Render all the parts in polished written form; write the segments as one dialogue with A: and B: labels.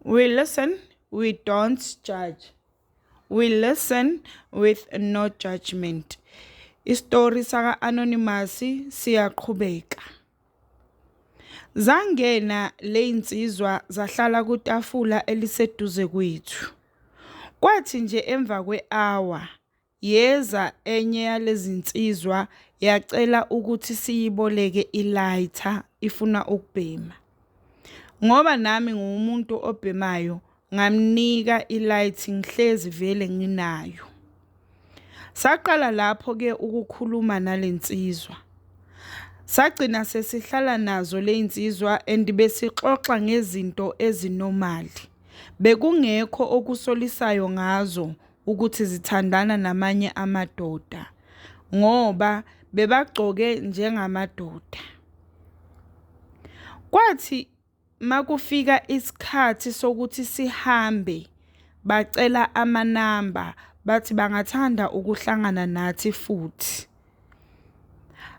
A: We listen, we don't judge. We listen with no judgment. Isitori saka Anonymous siyaqhubeka. Zangena lezinsizwa zahlala kutafula eliseduze kwethu. Kwathi nje emva kwe-hour Yeza enye yalezinsizwa yacela ukuthi siyiboleke i-lighter ifuna ukubhema. Ngoba nami ngiwumuntu obhemayo ngamnika i-light ngihlezi vele nginayo. Saqala lapho-ke ukukhuluma nale nsizwa. Sagcina sesihlala nazo le nsizwa and besixoxa ngezinto ezinormal. Bekungekho okusolisayo ngazo ukuthi zithandana namanye amadoda ngoba bebagcoke njengamadoda. Kwathi makufika isikhathi sokuthi sihambe bacela amanamba bathi bangathanda ukuhlangana nathi futhi.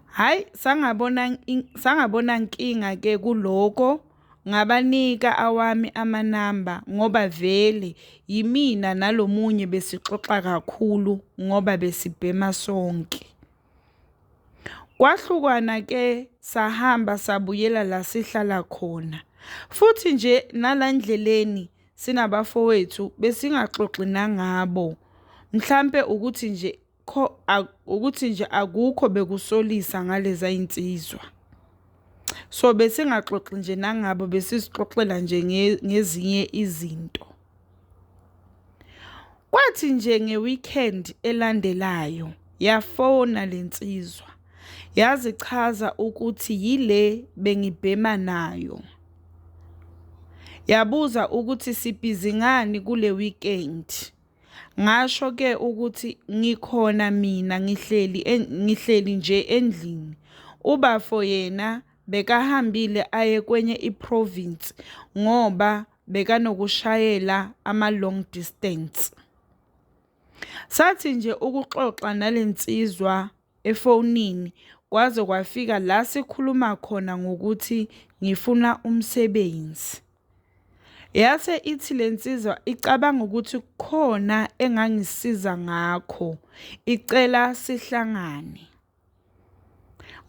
A: Hhayi sangabona sangabona nkinga ke kuloko Ngabanika awami amanamba ngoba vele yimina nalo munye besixoxa kakhulu ngoba besibhema sonke. Kwahlukwana ke sahamba sabuyela la sihlala khona. Futhi nje nala ndleleni sinabafowethu besingaxoxi nangabo. Mhlampe ukuthi nje ukuthi nje akukho bekusolisa ngaleza yinsizwa. So besingaxoxi nje nangabo besizixoxela nje ngezinye izinto. Kwathi nje nge-weekend elandelayo yafona le nsizwa yazichaza ukuthi yile bengibhema nayo. Yabuza ukuthi sibhizi ngani kule weekend. Ngasho ke ukuthi ngikhona mina ngihleli ngihleli nje endlini. Ubafo yena bekahambile aye kwenye iprovince ngoba bekanokushayela ama-long distance. Sathi nje ukuxoxa nale nsizwa efonini kwaze kwafika la sikhuluma khona ngokuthi ngifuna umsebenzi. Yase ithi le nsizwa icabanga ukuthi kukhona engangisiza ngakho, icela sihlangane.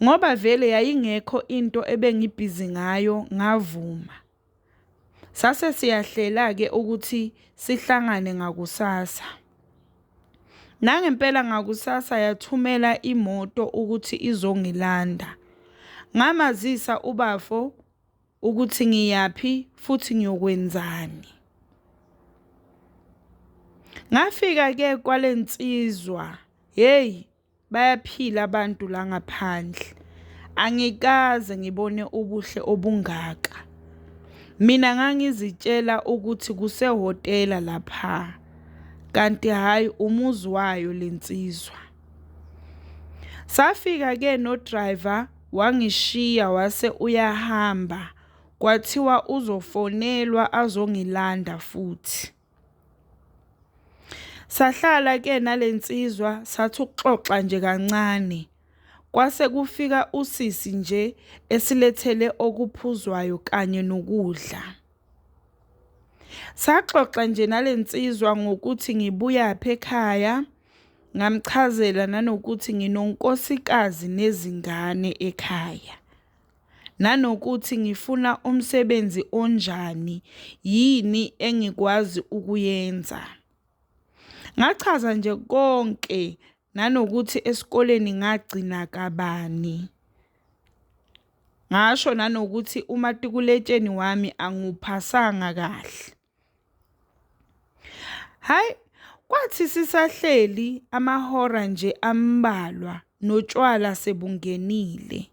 A: Ngoba vele yayingekho into ebengibhizi ngayo ngavuma. Sase siyahlela-ke ukuthi sihlangane ngakusasa. Nangempela ngakusasa yathumela imoto ukuthi izongilanda. Ngamazisa ubafo ukuthi ngiyaphi futhi ngiyokwenzani. Ngafika ke kwalensizwa, hey bayaphila abantu la ngaphandle. Angikaze ngibone ubuhle obungaka. Mina ngangizitshela ukuthi kusehhotela lapha, kanti hhayi umuzi wayo lensizwa. Safika ke no driver Wangishiya wase uyahamba kwathiwa uzofonelwa azongilanda futhi. Sahlala ke nale nsizwa sathi ukuxoxa nje kancane. Kwase kufika usisi nje esilethele okuphuzwayo kanye nokudla. Saxoxa nje nale nsizwa ngokuthi ngibuyaphi ekhaya, ngamchazela nanokuthi nginonkosikazi nezingane ekhaya. Nanokuthi ngifuna umsebenzi onjani, yini engikwazi ukuyenza. Ngachaza nje konke nanokuthi esikoleni ngagcina kabani. Ngasho nanokuthi umatikuletsheni wami angiwuphasanga kahle. Hhayi, kwathi sisahleli amahora nje ambalwa notshwala sebungenile.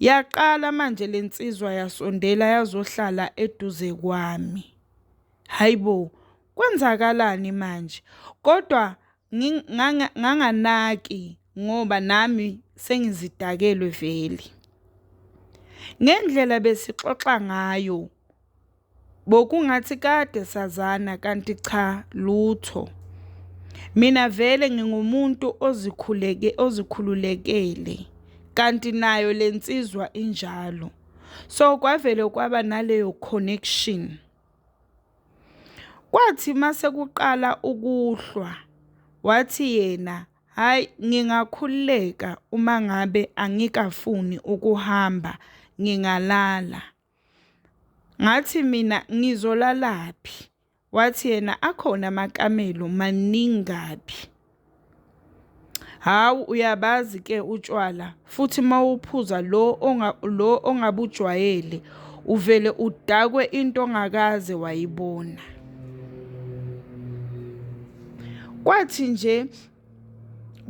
A: Yaqala manje le nsizwa yasondela yazohlala eduze kwami. Hhayi bo, kwenzakalani manje? Kodwa nganganaki ngoba nami sengizidakelwe vele. Ngendlela besixoxa ngayo bokungathi kade sazana kanti cha lutho. Mina vele ngingumuntu ozikhuleke ozikhululekele kanti nayo le nsizwa injalo. So kwavele kwaba naleyo connection. Kwathi mase kuqala ukuhlwa, wathi yena, hhayi ngingakhululeka uma ngabe angikafuni ukuhamba ngingalala. Ngathi mina ngizolalaphi? Wathi yena akhona amakamelo maningi kabi. Hawu uyabazi ke utshwala futhi mawuphuza lo onga lo ongabujwayele uvele udakwe into ongakaze wayibona. Kwathi nje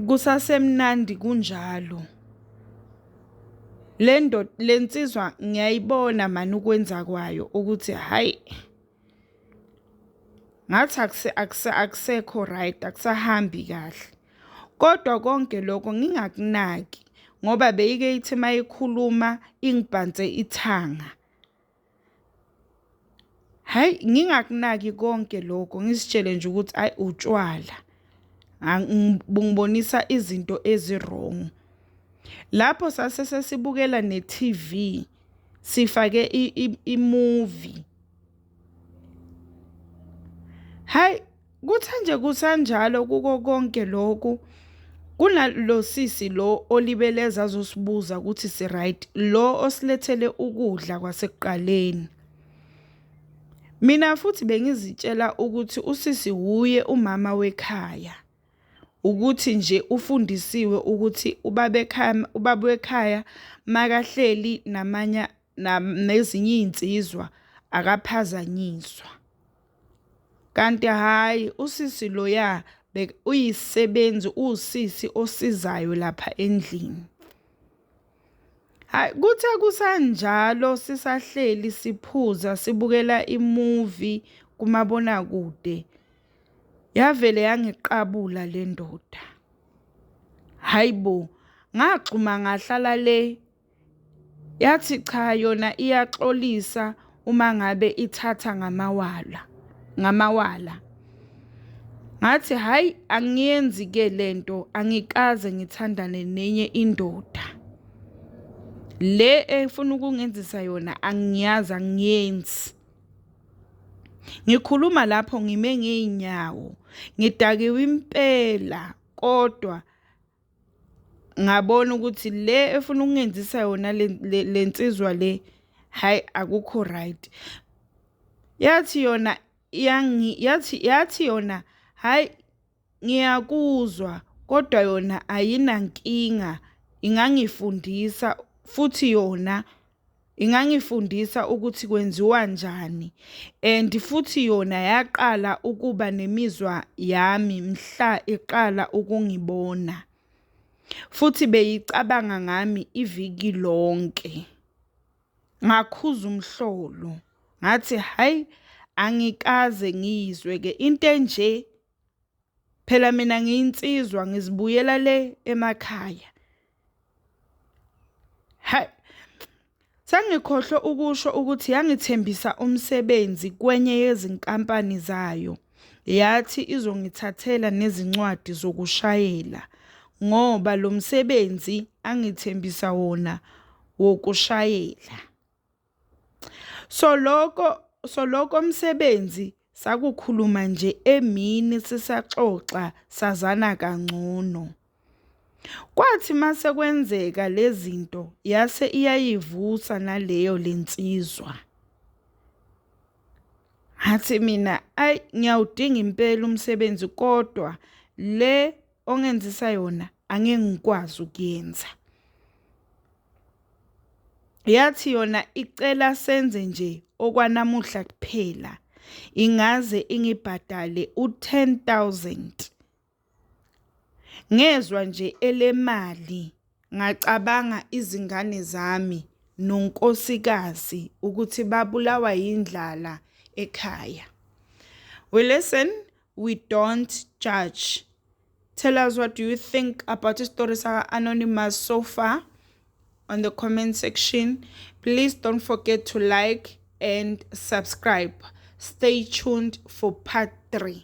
A: kusasemnandi kunjalo le ndoda le nsizwa ngiyayibona mani ukwenza kwayo ukuthi hhayi Ngathi akusekho right, akusahambi kahle. Kodwa konke lokho ngingakunaki ngoba beyike ithi uma ikhuluma ingibhanse ithanga. Hhayi, ngingakunaki konke lokho ngizitshele nje ukuthi hhayi utshwala bungibonisa izinto ezi-wrong. Lapho sase sesibukela ne-T_V sifake i-movie. Hhayi, kuthe nje kusanjalo kuko konke lokhu, kunalo sisi lo olibele eze azosibuza ukuthi si-right, lo osilethele ukudla kwasekuqaleni. Mina futhi bengizitshela ukuthi usisi wuye umama wekhaya. Ukuthi nje ufundisiwe ukuthi ubaba ekhaya, ubaba wekhaya makahleli namanye nezinye iy'nsizwa akaphazanyiswa. Kanti hhayi usisi loya uyisisebenzi uwusisi osizayo lapha endlini. Hhayi kuthe kusanjalo sisahleli siphuza sibukela imuvi kumabonakude, yavele yangiqabula le ndoda. Hhayi bo, ngagxuma ngahlala le Yathi cha yona iyaxolisa uma ngabe ithatha ngamawala, ngamawala. Ngathi hhayi angiyenzi-ke le nto angikaze ngithandane nenye indoda. Le efuna ukungenzisa yona angiyazi angiyenzi. Ngikhuluma lapho ngime ngey'nyawo, ngidakiwe impela kodwa Ngabona ukuthi le efuna ukungenzisa yona le nsizwa le, hhayi akukho right. Yathi yona yathi yathi yona hhayi ngiyakuzwa kodwa yona ayinankinga ingangifundisa futhi yona Ingangifundisa ukuthi kwenziwa njani and futhi yona yaqala ukuba nemizwa yami mhla iqala ukungibona. Futhi beyicabanga ngami iviki lonke. Ngakhuza umhlolo ngathi hhayi angikaze ngiyizwe-ke into enje. Phela mina ngiyinsizwa ngizibuyela le emakhaya. Hayi sengikhohlwe ukusho ukuthi yangithembisa umsebenzi kwenye yezinkampani zayo. Yathi izongithathela nezincwadi zokushayela ngoba lo msebenzi angithembisa wona wokushayela. Soloko soloko msebenzi sakukhuluma nje emini sisaxoxa sazana kangcono. Kwathi mase kwenzeka lezinto yase iyayivusa naleyo lensizwa. Ngathi mina ayi ngiyawudinga impela umsebenzi kodwa le ongenzisa yona angeke ngikwazi ukuyenza. Yathi yona icela senze nje okwanamuhla kuphela ingaze ingibhadale u-10 000. Ngezwa nje elemali ngacabanga izingane zami nonkosikazi ukuthi babulawa yindlala ekhaya. We listen, we don't judge. Tell us what do you think about isitori saka-Anonymous so far on the comment section. Please don't forget to like and subscribe. Stay tuned for part 3.